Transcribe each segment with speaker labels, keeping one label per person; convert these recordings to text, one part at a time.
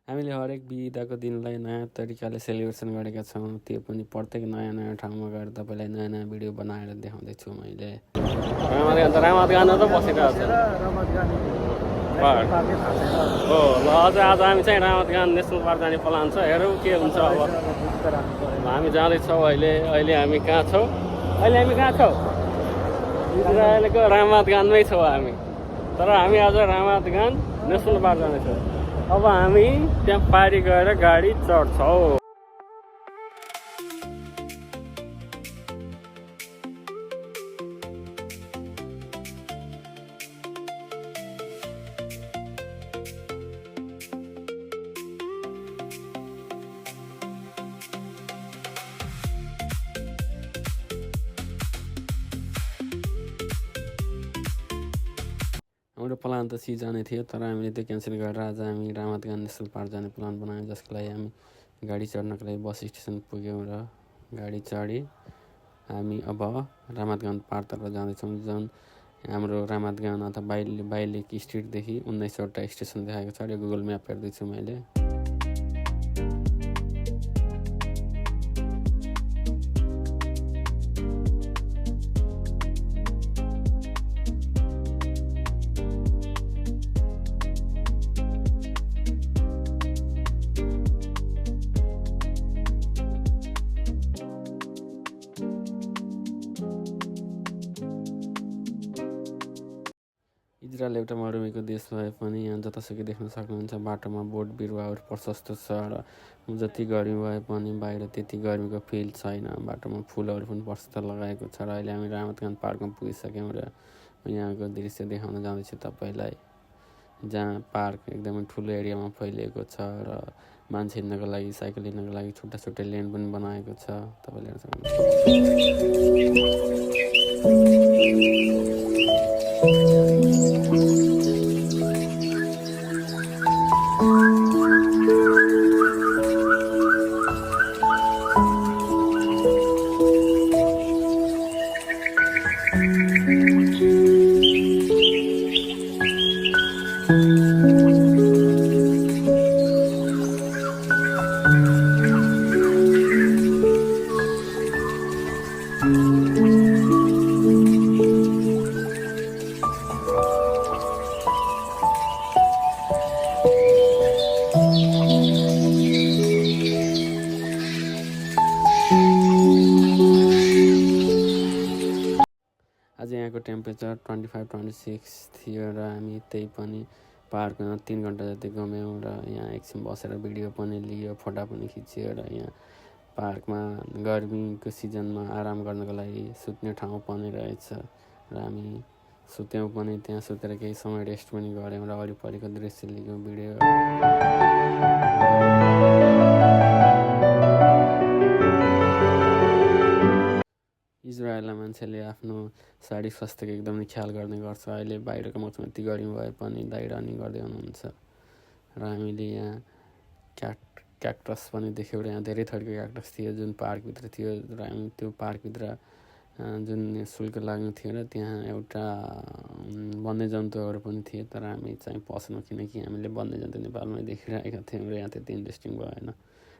Speaker 1: हामीले हरेक बिदाको दिनलाई नयाँ तरिकाले सेलिब्रेसन गरेका छौँ। त्यो पनि प्रत्येक नयाँ नयाँ ठाउँमा गएर तपाईँलाई नयाँ नयाँ भिडियो बनाएर देखाउँदैछु मैले। रामातगानमा त बसिरहेको छ हो। ल अझ आज हामी चाहिँ रामातगान नेसनल पार्क जाने प्लान छ। हेरौँ के हुन्छ अब। हामी जाँदैछौँ अहिले हामी कहाँ छौँ? इजरायलको रामातगानमै छौँ हामी। तर हामी आज रामातगान नेसनल पार्क जाँदैछौँ। अब हामी त्यहाँ पारी गएर गाडी चढ्छौँ। हाम्रो प्लान त सी जाने थियो, तर हामीले त्यो क्यान्सल गरेर आज हामी रामातगान नेसनल पार्क जाने प्लान बनायौँ, जसको लागि हामी गाडी चढ्नको लागि बस स्टेसन पुग्यौँ र गाडी चढी हामी अब रामातगान पार्कतर्फ जाँदैछौँ। जुन हाम्रो रामातगान अथवा बाइलेक स्ट्रिटदेखि 19वटा स्टेसन देखाएको छ। यो गुगल म्याप हेर्दैछु मैले। इजरायल एउटा मरुभूमिको देश भए पनि यहाँ जतासुकै देख्न सक्नुहुन्छ बाटोमा बोट बिरुवाहरू प्रशस्त छ र जति गर्मी भए पनि बाहिर त्यति गर्मीको फिल छैन। बाटोमा फुलहरू पनि प्रशस्त लगाएको छ र अहिले हामी रामातगान पार्कमा पुगिसक्यौँ र यहाँको दृश्य देखाउन जाँदैछु तपाईँलाई, जहाँ पार्क एकदमै ठुलो एरियामा फैलिएको छ र मान्छे हिँड्नको लागि, साइकल हिँड्नको लागि छुट्टा छुट्टै लेन पनि बनाएको छ। तपाईँले हेर्न आज यहाँको टेम्परेचर 25-26 थियो र हामी त्यही पनि पार्कमा 3 घन्टा जति घुम्यौँ र यहाँ एकछिन बसेर भिडियो पनि लियो, फोटो पनि खिच्यो र यहाँ पार्कमा गर्मीको सिजनमा आराम गर्नको लागि सुत्ने ठाउँ पनि रहेछ र हामी सुत्यौँ पनि। त्यहाँ सुतेर केही समय रेस्ट पनि गऱ्यौँ र वरिपरिको दृश्य लियौँ, भिडियो। इजरायलमा मान्छेले आफ्नो शारीरिक स्वास्थ्यको एकदमै ख्याल गर्ने गर्छ। अहिले बाहिरको मौसम यति गर्मी भए पनि दाइ रनिङ गर्दै हुनुहुन्छ र हामीले यहाँ क्याक्टस पनि देख्यौँ र यहाँ धेरै थरीको क्याक्टस थियो जुन पार्कभित्र थियो र हामी त्यो पार्कभित्र जुन शुल्क लाग्ने थियो र त्यहाँ एउटा वन्यजन्तुहरू पनि थिए, तर हामी चाहिँ पसेनौँ किनकि हामीले वन्यजन्तु नेपालमै देखिरहेका थियौँ र यहाँ त्यति इन्ट्रेस्टिङ भएन।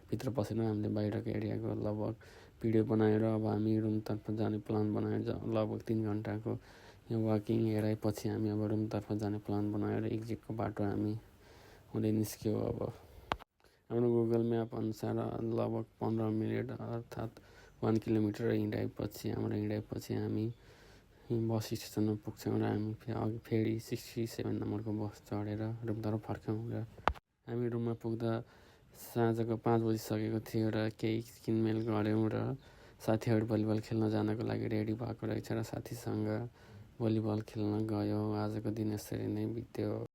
Speaker 1: भित्र पसेन। हामीले बाहिरको एरियाको लगभग भिडियो बनाएर अब हामी रुमतर्फ जाने प्लान बनाएर लगभग 3 घन्टाको यो वाकिङ हेराएपछि हामी अब रुमतर्फ जाने प्लान बनाएर एक्जिटको बाटो हामी हुँदै निस्क्यौँ। अब हाम्रो गुगल म्याप अनुसार लगभग 15 मिनट अर्थात् 1 किलोमिटर हिँडाएपछि हामी बस स्टेसनमा पुग्छौँ र हामी फेरि 67 नम्बरको बस चढेर रुमतर्फ फर्क्यौँ र हामी रुममा पुग्दा साँझको 5 बजिसकेको थियो र केही किनमेल गऱ्यौँ र साथीहरू भलिबल खेल्न जानको लागि रेडी भएको रहेछ र साथीसँग भलिबल खेल्न गयौँ। आजको दिन यसरी नै बित्यो।